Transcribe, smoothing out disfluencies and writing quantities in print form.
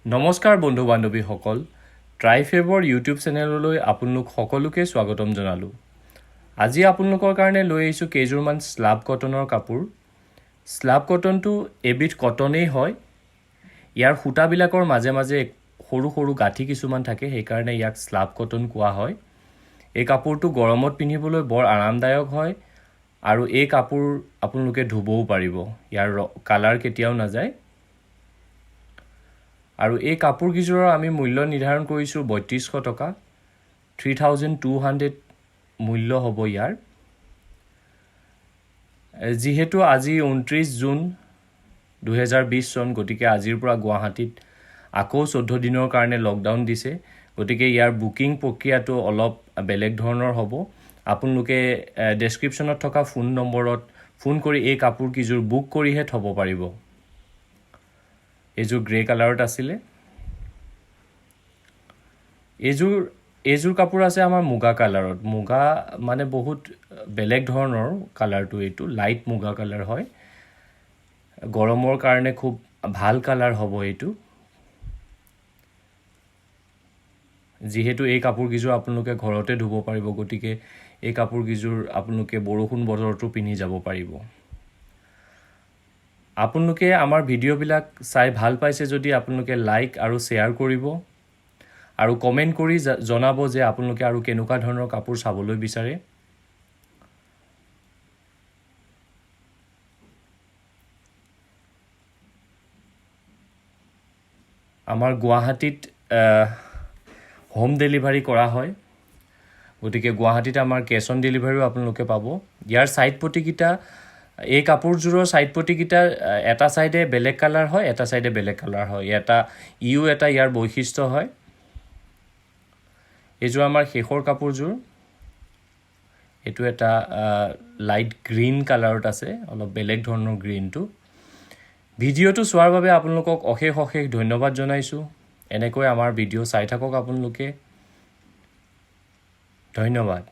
নমস্কাৰ বন্ধু বান্ধৱীসকল, ট্ৰাইফেবৰ ইউটিউব চেনেললৈ আপোনালোক সকলোকে স্বাগতম জনালোঁ। আজি আপোনালোকৰ কাৰণে লৈ আহিছোঁ কেইযোৰমান স্লাব কটনৰ কাপোৰ। স্লাব কটনটো এবিধ কটনেই হয়। ইয়াৰ সূতাবিলাকৰ মাজে মাজে সৰু সৰু গাঁঠি কিছুমান থাকে, সেইকাৰণে ইয়াক স্লাব কটন কোৱা হয়। এই কাপোৰটো গৰমত পিন্ধিবলৈ বৰ আৰামদায়ক হয় আৰু এই কাপোৰ আপোনালোকে ধুবও পাৰিব, ইয়াৰ কালাৰ কেতিয়াও নাযায়। আৰু এই কাপোৰকেইযোৰৰ আমি মূল্য নিৰ্ধাৰণ কৰিছোঁ 3200 টকা, 3200 মূল্য হ'ব ইয়াৰ। যিহেতু আজি 29 জুন 2020 চন, গতিকে আজিৰ পৰা গুৱাহাটীত আকৌ 14 দিনৰ কাৰণে লকডাউন দিছে, গতিকে ইয়াৰ বুকিং প্ৰক্ৰিয়াটো অলপ বেলেগ ধৰণৰ হ'ব। আপোনালোকে ডেছক্ৰিপশ্যনত থকা ফোন নম্বৰত ফোন কৰি এই কাপোৰকেইযোৰ বুক কৰিহে থ'ব পাৰিব। এইযোৰ গ্ৰে কালাৰত আছিলে। এইযোৰ কাপোৰ আছে আমাৰ মুগা কালাৰত। মুগা মানে বহুত বেলেগ ধৰণৰ কালাৰটো, এইটো লাইট মুগা কালাৰ হয়। গৰমৰ কাৰণে খুব ভাল কালাৰ হ'ব এইটো। যিহেতু এই কাপোৰকেইযোৰ আপোনালোকে ঘৰতে ধুব পাৰিব, গতিকে এই কাপোৰকেইযোৰ আপোনালোকে বৰষুণ বতৰতো পিন্ধি যাব পাৰিব। আপোনালোকে আমাৰ ভিডিঅ'বিলাক চাই ভাল পাইছে যদি আপোনালোকে লাইক আৰু শ্বেয়াৰ কৰিব আৰু কমেণ্ট কৰি জনাব যে আপোনালোকে আৰু কেনেকুৱা ধৰণৰ কাপোৰ চাবলৈ বিচাৰে। আমাৰ গুৱাহাটীত হোম ডেলিভাৰী কৰা হয়, গতিকে গুৱাহাটীত আমাৰ কেছ অন ডেলিভাৰীও আপোনালোকে পাব। ইয়াৰ ছাইড পটিকেইটা, এই কাপোৰযোৰৰ ছাইড পটিকেইটা এটা ছাইডে বেলেগ কালাৰ হয়, এটা ছাইডে বেলেগ কালাৰ হয়। ইও এটা ইয়াৰ বৈশিষ্ট্য হয়। এইযোৰ আমাৰ শেষৰ কাপোৰযোৰ। এইটো এটা লাইট গ্ৰীণ কালাৰত আছে, অলপ বেলেগ ধৰণৰ গ্ৰীণটো। ভিডিঅ'টো চোৱাৰ বাবে আপোনালোকক অশেষ অশেষ ধন্যবাদ জনাইছোঁ। এনেকৈ আমাৰ ভিডিঅ' চাই থাকক আপোনালোকে। ধন্যবাদ।